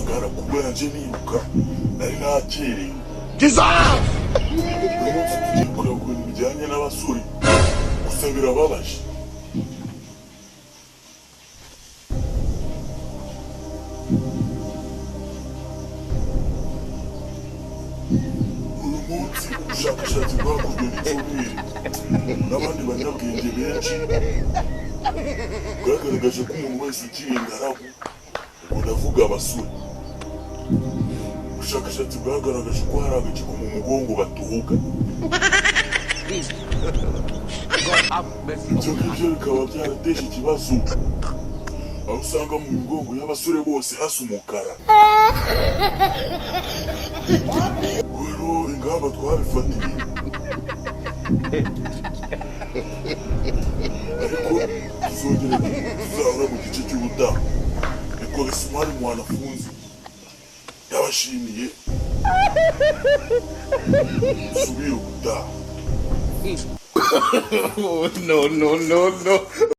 Ndangara kuba yaje niruka, nari nakerewe. Uyu munsi tugiye kureba ku bintu bijyanye n'abasore, gusa birababaje. Uyu munsi ubushakashatsi bwakozwe n'inzobere n'abandi banyabwenge benshi bwagaragaje ko umuntu wese ukiri ingaragu, ubwo ndavuga abasore, ubushakashatsi bwagaragaje ko hari agace ko mu mugongo batoga. God have mercy Ibyo upon us. ngibyo bikaba byarateje ikibazo, aho usanga mu migongo y'abasore bose hasa umukara. Rero ingamba twabifatiye, ariko tuzongera tuzahora mu gice cy'ubutaha. Nitwa Gasimari Mwanafunzi, ndabashimiye, dusubire ubutaha. Oh, no, no, no, no.